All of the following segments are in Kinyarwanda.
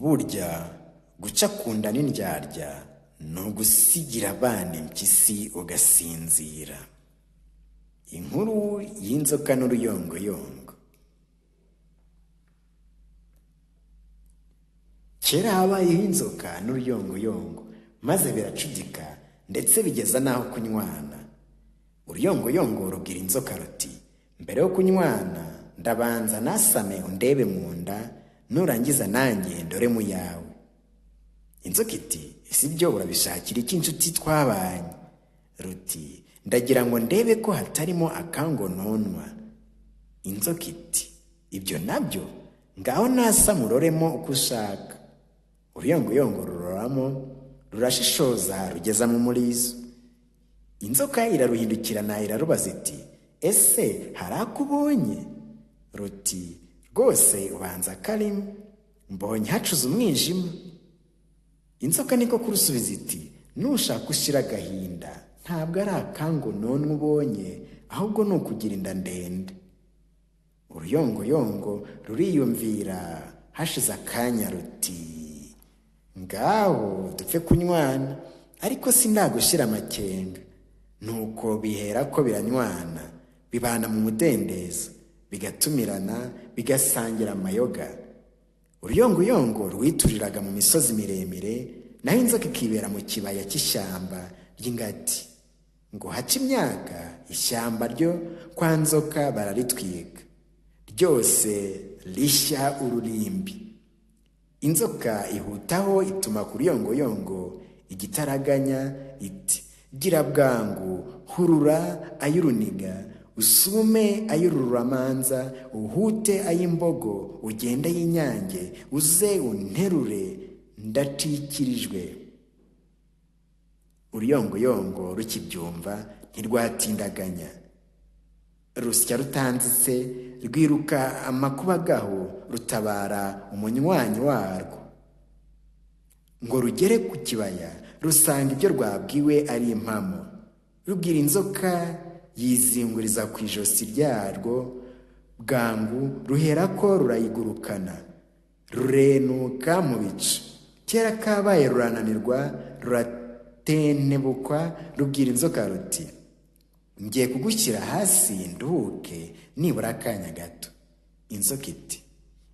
Burya guca ku nda n'indyarya ni ugusigira abana impyisi ugasinzira. Inkuru y'inzoka n'uruyongoyongo. Kera habayeho inzoka n'uruyongoyongo, maze biracudika ndetse bigeza n'aho kunywana. Uruyongoyongo rubwira inzoka ruti: mbere yo kunywana ndabanza nasame undebe mu nda, nurangiza nanjye ndore mu yawe. Inzoka iti: ese ibyo urabishakira iki inshuti twabanye? Ruti: ndagira ngo ndebe ko hatarimo akangononwa. Inzoka iti: ibyo nabyo ngaho nasa muroremo uko ushaka. Uruyongoyongo ruroramo, rurashishoza rugeza mu murizo. Inzoka iraruhindukirana irarubaza iti: ese hari ako ubonye? Ruti: rwose ubanza karimo, mbonye hacuze umwijima. Inzoka niko kurusubiza iti: nushaka ushira agahinda, ntabwo ari akangononwa ubonye, ahubwo ni ukugira inda ndende. Uruyongoyongo ruriyumvira, hashize akanya ruti: ngaho dupfe kunywana, ariko sindagushira amakenga. Nuko bihera ko biranywana, bibana mu mudendezo, bigatumirana, bigasangira amayoga. Uruyongoyongo rwituriraga mu misozi miremire, naho inzoka ikibera mu kibaya cy'ishyamba ry'ingati. Ngo hace imyaka, ishyamba ryo kwa nzoka bararitwika, ryose rishya ururimbi. Inzoka ihutaho ituma ku ruyongoyongo igitaraganya iti: gira bwangu, hurura ay'uruniga, usume ay'ururamanza, uhute ay'imbogo, ugende ay'inyange, uze unterure ndacikirijwe. Uruyongoyongo rukibyumva ntirwatindaganya, rusya rutanzitse, rwiruka amakubagahu, rutabara umunywanyi warwo. Ngo rugere ku kibaya, rusanga ibyo rwabwiwe ari impamo. Rubwira inzoka, yizinguriza ku ijosi ryarwo bwangu, ruherako rurayigurukana, rurenuka mu bicu. Kera kabaye rurananirwa, ruratenebukwa. Rubwira inzoka ruti: ngiye kugushyira hasi nduhuke nibura akanya gato. Inzoka iti: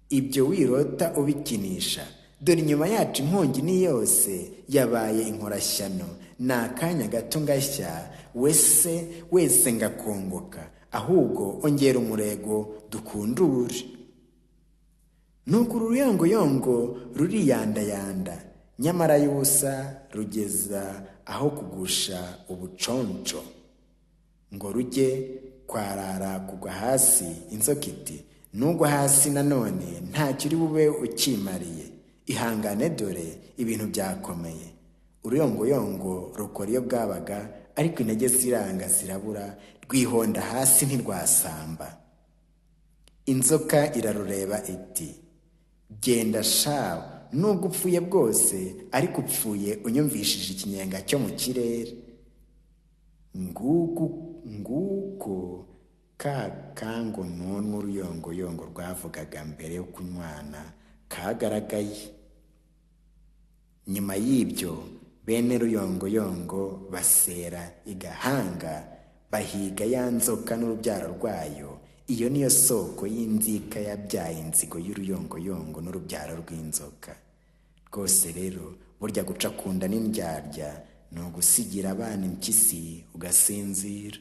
ibyo wirota ubikinisha, dore inyuma yacu inkongi ni yose yabaye inkorashyano, ni akanya gato ngashya, wese wese ngakongoka, ahubwo ongera umurego dukundure. Nuko uruyongoyongo ruriyandayanda, nyamara y'ubusa, rugeza aho kugusha ubuconco. Ngo rujye kwarara kugwa hasi, inzoka iti: nugwa hasi nanone ntacyo uri bube ukimariye, ihangane dore ibintu byakomeye. Uruyongoyongo rukora iyo bwabaga, ariko intege ziranga zirabura, rwihonda hasi ntirwasamba. Inzoka irarureba iti: genda shawe, nubwo upfuye bwose, ariko upfuye unyumvishije ikinyenga cyo mu kirere. Nguko ka kangononwa uruyongoyongo rwavugaga mbere yo kunywana kagaragaye. Nyuma y'ibyo bene ruyongoyongo basera igahanga, bahiga ya nzoka n'urubyaro rwayo. Iyo niyo soko y'inzika yabyaye inzigo y'uruyongoyongo n'urubyaro rw'inzoka. Rwose rero burya guca ku nda n'indyarya ni ugusigira abana impyisi ugasinzira.